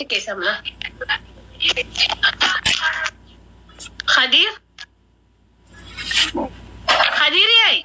Keessa Khadiir. Khadiir yaay.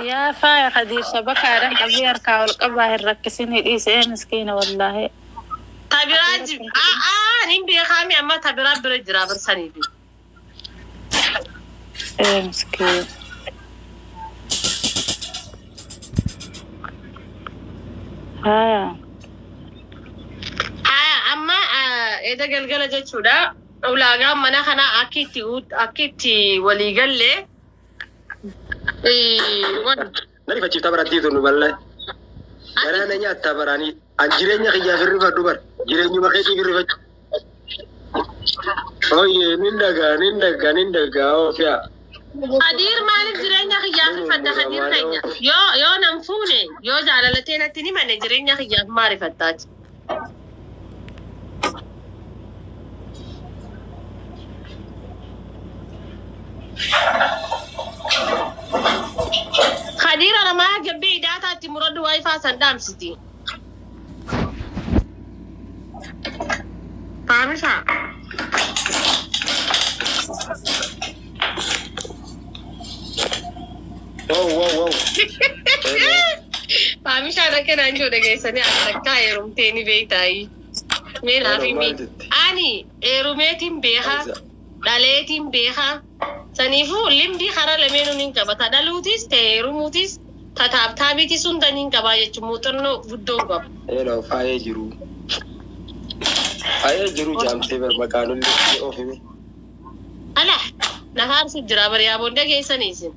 Yaa faaya Khadiir shabakaadhaan qabee harkaa ol qabaa hin rakkisin hidhiisee miskiina wallaahi. Tabiraa jib. Aa nin beekaami amma tabiraa bira jira barsaniifi. Ee miskiina. Haya. Haa amma eda galgala jechuudha. Ulaagaan mana kanaa akka itti akka itti walii gallee. Na rifachiifta barattii tunu bal'aa. Garaa na nyaattaa baraanii. An jireenya kiyyaaf hirrifadhu bar. Jireenyuma keetiif hirrifachu. Oyyee nin dhagaa nin dhagaa nin dhagaa oofiyaa. Khadiir maaliif jireenya kiyyaaf rifadda Khadiir keenya? Yoo yoo nan fuune yoo jaalalatee natti ni manne jireenya kiyyaaf maa rifattaati? Khadiir aramaa gabbee idaataatti muraddu waayifaa san dhaamsiti. Faamisha. Wow wow wow. Faamishaan akka naan jiru dhageessanii ani takkaa heerumtee ni beektaayi. Mee naaf himi. Ani heerumeetiin beekaa, dhaleetiin beekaa. Saniifuu limdii karaa lameenuu ni qaba. Ta dhaluutis, ta heerumuutis, ta taaptaabiitis hunda ni qaba jechuun muuxannoo guddoo qaba. Hello faayee jiru. Faayee jiru jaamtee bar maqaan illee oofime. Ala nafaarsu jira bariyaa booda geessanii isin.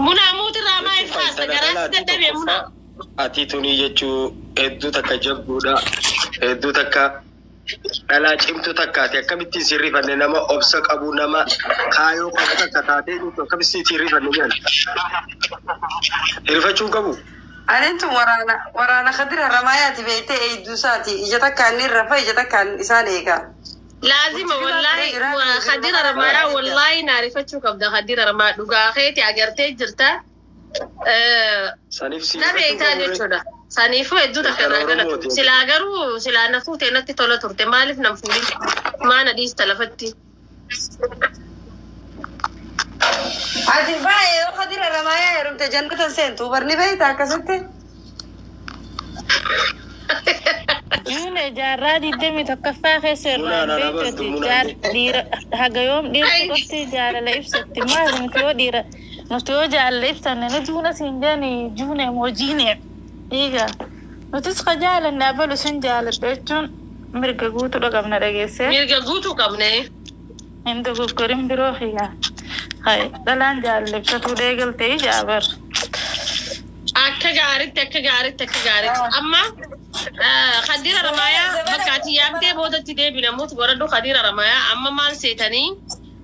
Munaa muutirraa maal kaasta garaatti dadhabee munaa. Ati tunii jechuu hedduu takka jabduudha. Hedduu takka dhalaa cimtuu takkaati. Akkamittiin sirrifanne nama obsa qabu nama kaayoo qabu takka taatee jirtu akkamittiin sirrifanne jedhan. Hirrifachuun qabu. Anin tun waraana waraana Khadir Haramaayaati beektee eeyduusaati. Ija takkaan ni rafa ija takkaan isaan eega. Laazima wallaahi Khadiir Haramayaa wallaahi naarifachuu qabda Khadiir Haramayaa dhugaa keeti agartee jirta. Saniif Na beektaa jechuudha. Saniifuu hedduu takka irraa galatu. Silaa garuu silaa na fuute natti tola turte maaliif nan fuudhin maana dhiista lafatti. Ati baay'ee yoo Khadir Haramaayaa heerumte jannata seentu barni beekta akkasitti. Juune jaarraa 21ffaa keessa irraa Munaa na beektuti. bantu, munaa. Dhiira haga yoom dhiirti qofti jaalala ibsatti maali nuti yoo dhiira nuti yoo jaalala ibsanne ni duuna siin jedhani juune moo jiine dhiiga nutis ka jaalanne abalu sin jaaladha jechuun mirga guutuudha qabna dhageessee Mirga guutuu qabne. hin dogoggorin biroo xiyyaa hay dhalaan jaalala ibsatuu deegaltee ijaabar. Akka gaaritti akka gaaritti akka gaaritti amma Khadiir Haramayaa bakka ati yaamtee boodatti deebina mutu godhadhu Khadiir Haramayaa amma maal seetanii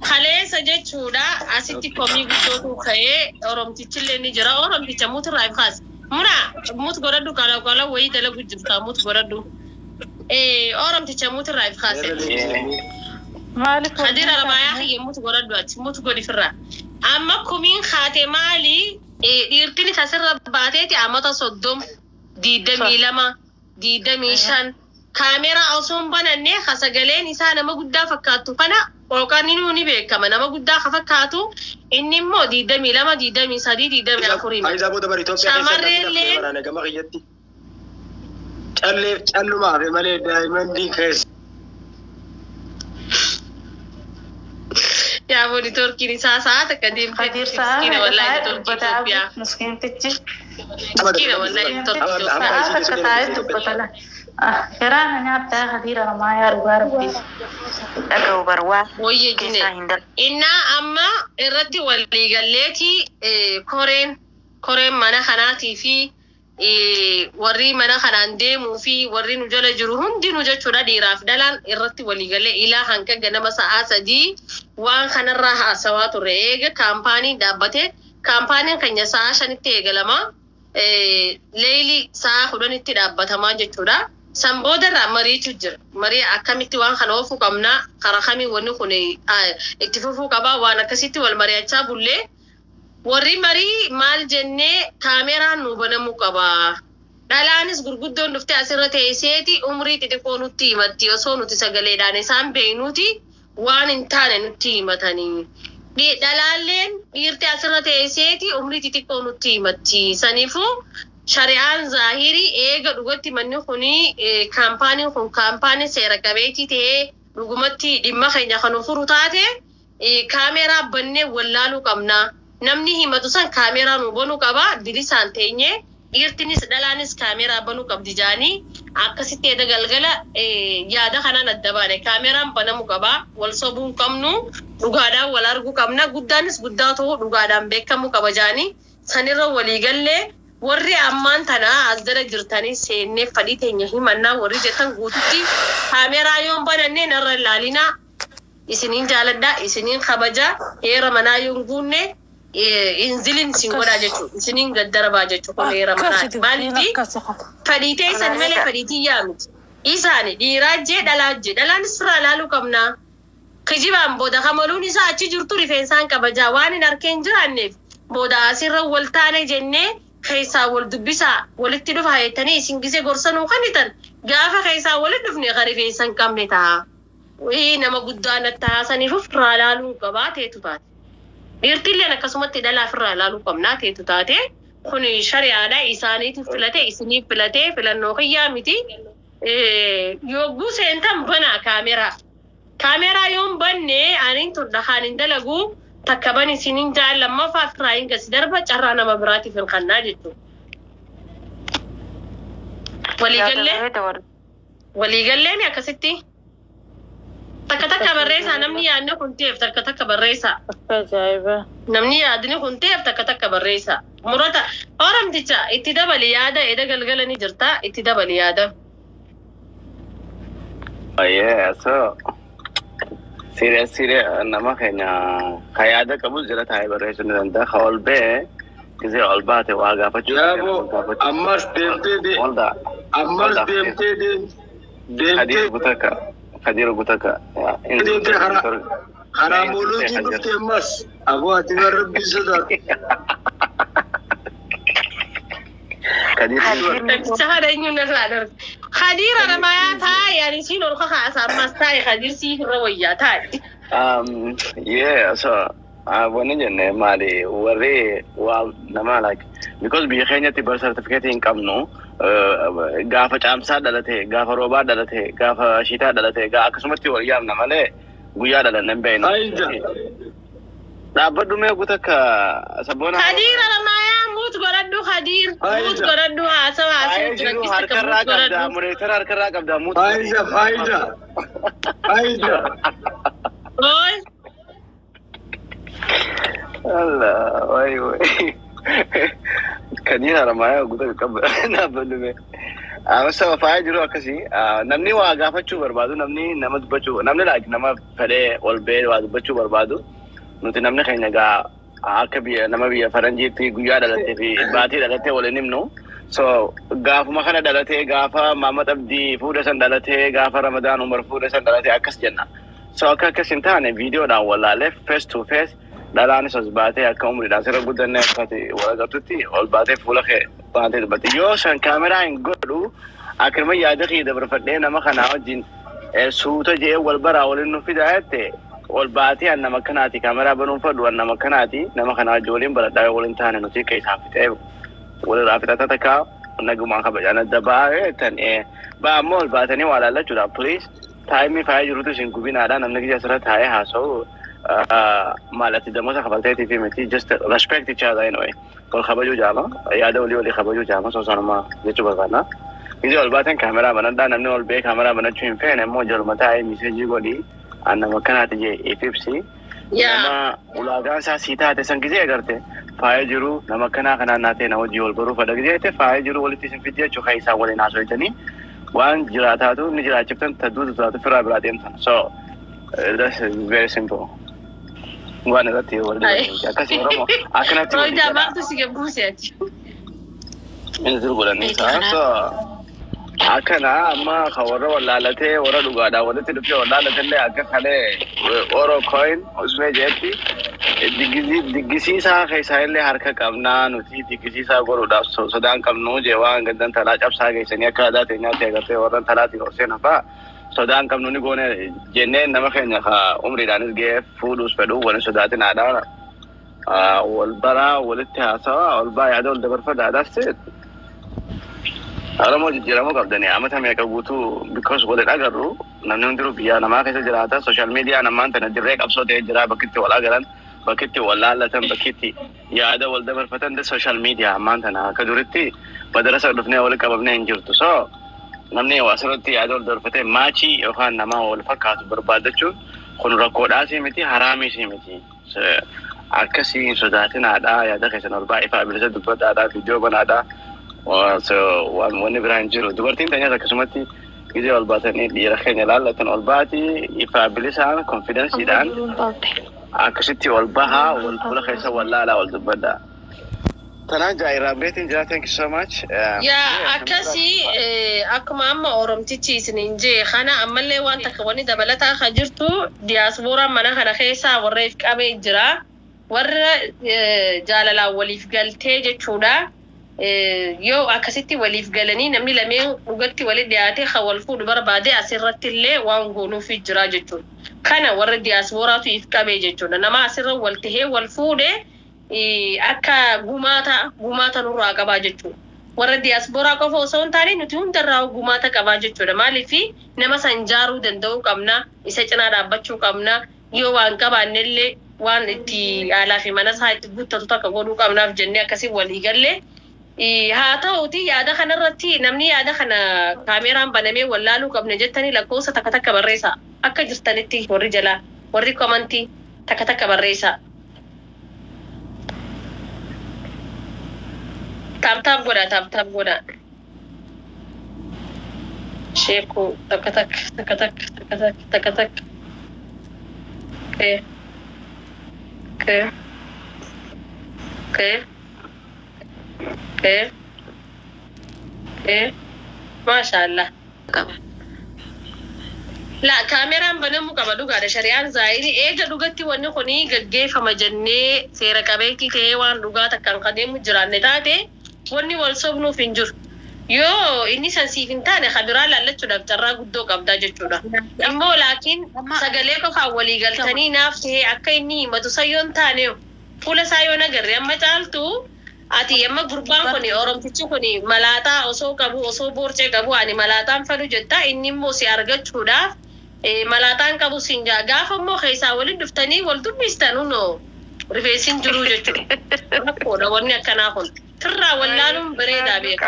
kaleessa jechuudha asitti komii guddootu ka'ee oromtichillee ni jira oromticha mutu irraa if kaas muna mutu godhadhu qala qala wayii dalagu jirta mutu godhadhu oromticha mutu irraa if kaase. Maaliif Khadiir Haramayaa kiyya mutu godhadhu achi mutu godhifirraa amma kumiin kaate maali dhiirtiin asirra baateeti amata 30 22 25 kaameraa osoo hin bananne ka sagaleen isaa nama guddaa fakkaattu kana qooqaninuu ni beekama nama guddaa ka fakkaatu inni immoo 22 23 24 Faayidaa booda bara Itoophiyaa keessa namni Shamarreellee waraana gama kiyyatti. Calleef callumaa hafe malee daa'imman keessa. Yaa booni isaa sa'a takka deemtee Khadiir sa'a miskiina wallaahi meeqa neetworkiin dubbataa Itoophiyaa. miskiintichi. Miskiina wallaahi neetworkiin Itoophiyaa. Sa'a takka taa'ee dubbata la. Garaa na nyaattaa Khadiir Haramayaa dhugaa rabbii. Dhaga'u bar waa Wayye jine. keessaa hin darbu. Innaa amma irratti waliigalleeti koreen koreen mana kanaatii fi warri mana kanaan deemuu fi warri nu jala jiru hundinuu jechuudha dhiiraaf dhalaan irratti waliigallee ilaa hanga ganama sa'aa 3 waan kanarraa haasawaa turre eega kaampaaniin dhaabbate kaampaaniin keenya sa'aa 5tti eegalama leeyli sa'aa 10tti dhaabbatamaa jechuudha. San boodarraa mariitu jira. Marii akkamitti waan kana oofuu qabnaa, karaa kamii wanni kun itti fufuu qabaa, waan akkasitti wal mari'achaa bullee warri marii maal jennee kaameraan nu banamuu qaba. Dhalaanis gurguddoon dhuftee asirra teesseeti umrii xixiqqoo nutti himatti, osoo nuti sagaleedhaan isaan beeynuuti waan hin taane nutti himatanii. Dhalaalleen dhiirti asirra teesseeti umrii xixiqqoo nutti himatti. Saniifuu shari'aan zaahirii eega dhugatti manni kuni, kaampaaniin kun kaampaanii seera qabeetii ta'ee dhugumatti dhimma keenya kan furu taate, kaameraa bannee wallaaluu qabna. Namni himatu san kaameraa nu banuu qaba. Bilisaan teenyee dhiirtinis dhalaanis kaameraa banuu qabdi jaanii akkasitti edda galgala yaada kanaan adda baane. Kaameraan banamuu qaba. Wal sobuu hin qabnu, dhugaadhaan wal arguu qabna. Guddaanis guddaa ta'uu dhugaadhaan beekamuu qaba jaanii sanirra walii gallee, warri ammaan tana as jala jirtanii seennee fadhii teenya himannaa warri jettan guututti kaameraa yoon banannee narra ilaalinaa. Isiniin jaaladhaa, isiniin kabaja. Heera manaa yoon guunne inzilin sin godhaa jechuudha, isiniin gaddarbaa jechuudha. Kun heera manaa maaliif fadhii teessan malee fadhiitii yaa miti. Isaani dhiiraa jee, dhalaa jee, dhalaanis firraa ilaaluu qabnaa. Kijibaan booda kamaluun isaa achi jirtu rifeensaan kabajaa waan hin arkeen jiraanneef booda asirra wal taane jennee keessaa wal dubbisaa walitti dhufa jettanii isin gisee gorsanuu kanitan gaafa keessaa walitti dhufne ka rifeensa hin qabne ta'a. Wii nama guddaa natti haasaniif ofirraa ilaaluu qabaa teetu taate. Dhiirtilleen akkasumatti dhalaa ofirraa ilaaluu qabnaa teetu taate. Kun shari'aadha, isaaniitiif filate, isiniif filate, filannoo kiyyaa miti. Yogguu seentan banaa kaameraa. Kaameraa yoon banne aniin tun dhahaan hin dalagu, takka bani isiniin jaan, lammaffaa ofirraa hin gasi darba, carraa nama biraatiif hin kannaa jechuudha. Waliigallee waliigalleen akkasitti. Takka takka barreessaa, namni yaadni kun ta'eef takka takka barreessaa. Akka ajaa'ibaa. Namni yaadni kun ta'eef takka takka barreessaa. Murata horamticha itti dabali yaada, eda galgala ni jirta, itti dabali yaada. Yeah, so serious serious nama keenya ka yaada qabu jira taa'ee barreessuu ni danda'a. Ka ol ba'e gisee ol baate waa gaafachuu. Yaaboo ammas deemtee Ol daa. Ammas deemtee deemtee Kadir Gutaka. Kadir Gutaka. Deemtee karaa moolootiin dhufte ammas aboo ati bara rabbii sodaatu. Kadir. Namticha kana eenyuun irraa darbe. Khadiira namayaa taa'e, ani siin ol kakaasa ammas taa'e, Khadiir siif irra wayyaa taa'e. Yeah, so wanni jenne maali, warri waa nama like because biyya keenyatti birth certificate hin qabnu, gaafa caamsaa dhalate, gaafa roobaa dhalate, gaafa shiitaa dhalate, akkasumatti wal yaamna malee guyyaa dhalanne hin beeknu. Ayija. Dhaabbadhu mee gutakka sabboona. Khadiira namayaa mute godhadhu, Khadiir mute Faayidaa. godhadhu, haasawa Faayee haasawutti jiru rakkisa akka harkarraa mute qabda, godhadhu. mureetara harkarraa qabda, mute. Faayidaa, faayidaa. Faayidaa. Oy. Allah, wai wai. Kadiir Haramayaa guutuu qaba. Dhaabbadhu mee. Saba faaya jiru akkasii namni waa gaafachuu barbaadu, namni nama dubbachuu, namni like nama fedhee ol ba'ee waa dubbachuu barbaadu, nuti namni keenya gaa akka biyya nama biyya faranjiitti guyyaa dhalattee fi baatii dhalattee waliin himnu. So gaafuma kana dhalatee, gaafa Maamad Abdii fuudha san dhalatee, gaafa Ramadaan Umar fuudha san dhalatee akkas jenna. So akka akkas hin taane viidiyoodhaan wallaalee face to face dhalaanis os baatee akka umriidhaan sirra guddanne akkati wal agartutti ol baatee fuula kee baatee dubbatti. Yoo san kaameraa hin godhu, akkuma yaada kee dabarfadhee nama kanaa wajjin suuta je'ee wal baraa waliin nu fidaa jette, ol baatee an nama kanaati, kaameraa banuun fadhu, an nama kanaati, nama kanaa wajjin waliin baradhaa, yoo waliin taane nuti keessaa fixee walirraa fixata, takka nagumaan kabajaan adda ba'aa jettan ba'a. Ammoo ol baatanii waa laallachuudha. Please, time faaya jirutu isin gubinaadha. Namni gija asirra taa'ee haasa'u maalatti damoota kafalteetii fi miti, just respect each other anyway. Wal kabajuu jaama, yaada walii walii kabajuu jaama, so sanuma jechuu barbaadna. Gizee ol baatan kaameraa banadhaa. Namni ol ba'ee kaameraa banachuu hin feene immoo jaluma taa'ee message godhii an nama kanaati jee if ibsi. Nama ulaagaan isaa sii taate san gizee agarte faaya jiru nama kanaa kanaan naa ta'e, na hojii wal baruu fedha gizee jette, faaya jiru walitti isin fiddi jechuu kan isaan waliin haasofitanii waan jiraataatu ni jiraachiftan, taduutu taatu firaa biraa deemtan. So that's very simple. Waan irratti wal akkasii Oromoo akkanatti walii Roojaa gala. maaltu si gabbuuse ati? Inni dur godhanii isaa. So Akkana amma kan warra wallaalatee warra dhugaadhaan walitti dhufee wallaalatellee akka kalee Oro coin usmee jeetti diggisiisaa keessaa illee harka qabnaa nuti diggisiisaa godhuudhaaf sodaan qabnu jee waan gaddan talaa cabsaa geessanii akka aadaa teenyaatti agartee warra talaatiin horseen hafaa sodaan qabnu ni goone jennee nama keenya ka umriidhaanis ga'ee fuudhuus fedhu wani sodaatin aadaa wal baraa walitti haasawaa wal baa yaada wal dabarfadhaa that's it. Oromoo jijjiiramuu qabdanii amata meeqa guutuu because waliin agarru namni hundinuu biyya namaa keessa jiraata social media namaan tana dirree qabsoo ta'ee jira bakki wal agaran bakki wal laallatan bakki yaada wal dabarfatan social media ammaan tana akka duritti madarasa dhufnee wal qabamnee hin jirtu so namni asirratti yaada wal dabarfatee maachii yookaan nama wal fakkaatu barbaadachuun kun rakkoodhaasii miti haraamiisii miti. Akkasii hin sodaatin haadhaa yaada keessan ol baay'ee bilisa dubbadhaadhaa viidiyoo banaadhaa. So wanni biraa hin jiru. Dubartiin teenyas akkasumatti gizee ol baatanii dhiira keenya laallatan ol baati ifaa bilisaan konfidensiidhaan akkasitti ol bahaa wal fuula keessa wal laalaa wal dubbadhaa. Tanaan jaa'irraa beetiin jira thank you so much. Yaa akkasii akkuma amma Oromtichi isiniin jee kana ammallee waan takka wanni dabalataa kan jirtu diyaaspooraan mana kana keessaa warra if qabee jira. Warra jaalalaan waliif galtee jechuudha. Yoo akkasitti waliif galanii namni lameen dhugatti walitti dhiyaatee kan wal fuudhu barbaade asirratti illee waan goonuufi jira jechuudha. Kana warra diyaaspooraatu if qabee jechuudha. Nama asirra wal tahee wal fuudhe akka gumaata nurraa qabaa jechuudha. Warra diyaaspooraa qofa osoo hin taane nuti hundarraa gumaata qabaa jechuudha. Maaliif nama san jaaruu danda'uu qabna, isa cinaa dhaabbachuu qabna, yoo waan qabaanne illee waan itti alaa fi mana isaa itti guuttatu takka godhuu qabnaaf jennee akkasii walii gallee. Haa ta'uuti yaada kanarratti namni yaada kana kaameraan banamee wallaaluu qabne jettanii lakkoofsa takka takka barreessa. Akka jirtanitti warri jalaa warri komantii takka takka barreessa. Tap tap godha tap tap godha. Sheekuu takka takka takka takka takka takka takka takka. Okay. Okay. Okay. Okay. Okay. Maashaallah. La kaameraan banamuu qaba dhugaadha. Shari'aan zaayirii eega dhugatti wanni kuni gaggeeffama jennee seera qabeetti ta'ee waan dhugaa takkaan kan deemu jiraanne taate wanni wal sobnuuf hin jiru. Yoo inni san siif hin taane kabiraa laallachuudhaaf carraa guddoo qabdaa jechuudha. Immoo laakiin sagalee qofaan walii galtanii naaf ta'ee akka inni himatu san yoo hin taane fuula isaa yoo nagarre amma caaltu ati amma gurbaan kun Oromtichi kun malaataa osoo qabu osoo boorcee qabu ani malaataan fedhu jetta inni immoo si argachuudhaaf malaataan qabu siin jaa gaafa immoo keessaa waliin dhuftanii wal dubbistan hunoo rifeensi hin jiru jechuudha. Rakkoodha wanni akkanaa kun. Tirraa wallaaluun bareedaa beeka.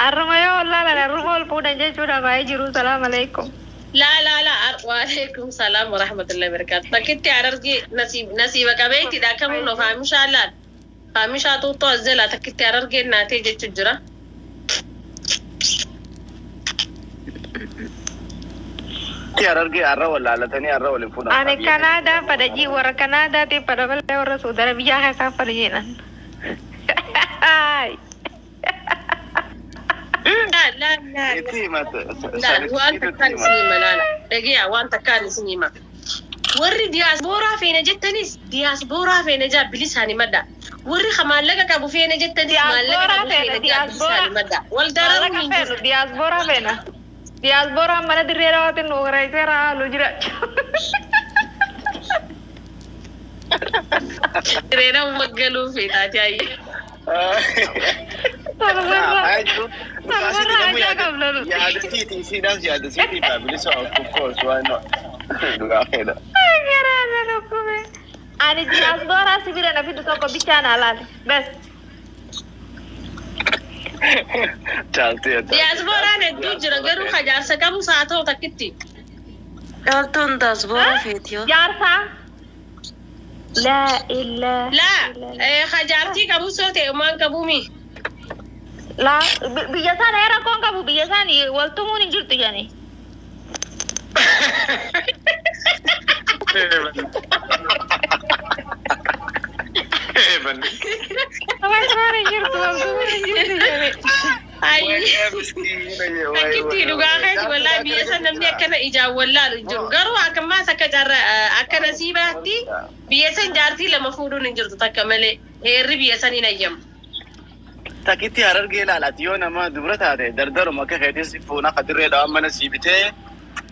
Arruma yoo wallaalan arruma ol fuudhan jechuudha baay'ee jiru. Salaam alaikum. La la la waalaikum salaam wa rahmatullahi wa barakatuh. Takkitti Harargee nasiiba qabeettidha akkamuun of haamishaa laal. Haamishaa xuuxxoo as jalaa takkitti Harargee naatee jechuun jira. Harargee har'a wallaalatanii har'a waliin fuudhan. Ani Kanaadaa fadha jii warra Kanaadaatiif fadha malee warra Suudi Arabiyaa keessaa fadha jeenan. La la la. Waan takkaan isin hima laala. Dhagiyaa waan takkaan isin hima. Warri diyaaspooraa feena jettanis diyaaspooraa feena jaa bilisaan himadha. Warri maallaqa qabu feena jettanis maallaqa qabu feena jaa bilisaan himadha. Wal dararuun hin jiru. Diyaaspooraa feena. Diyaasporaan mana dirree dhawaatiin nu garaayiseera haaluu jiraachuu. Dirree dhawaa galuu feetaati ayyee. Yaadasiiti isiidhaas yaadasiiti bilisa of course why not. Dhugaa feedha. Ani diyaasporaa sibira na fidu tokko bichaan alaale. Bes. Diyaaspooraan hedduu jira garuu jaarsa qabus haa ta'u takkitti. Caaltuun diyaaspoora feeti yoo. Jaarsaa? Laa ilaa. Laa jaartii qabus yoo ta'e maan qabuumi. Laa biyya sana rakkoon qabu biyya sana wal tumuun hin jirtu jedhani. Eeban. Rakkoon hin jirtu, waltumuun hin jirtu jedhe. Akkitti dhugaa keeti wallaahi biyya san namni akkana ijaan wallaalu hin jiru. Garuu akkammaas akka carraa akka nasiibaatti biyya san jaartii lama fuudhuun hin jirtu takka malee heerri biyya san hin ayyamu. Takkitti Harargee ilaalaati yoo nama dubra taate dardaruma akka keetis fuuna kadirree dhawaan mana sii bitee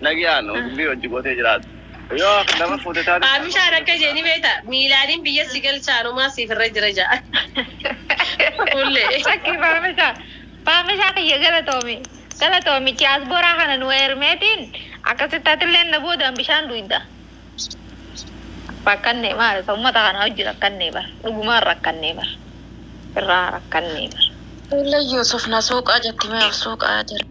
nagaan dubbii hojii gootee jiraatu. Yoo nama fuute taate. Faamishaan akka jeeni beekta miilaaniin biyya si galchaanumaa siif irra jira ja'a. Ullee. Fakki faamishaa. Faamishaa kiyya galatoomi. Galatoomi ciyaas boraa kana nu eermeetiin akkasitti atillee na boodaan bishaan duyda. Rakkannee maali uummata kana hojii rakkannee bar. Dhugumaan rakkannee bar. Irraa rakkannee bar. Illa Yusuf na suuqaa jetti mee of suuqaa jira.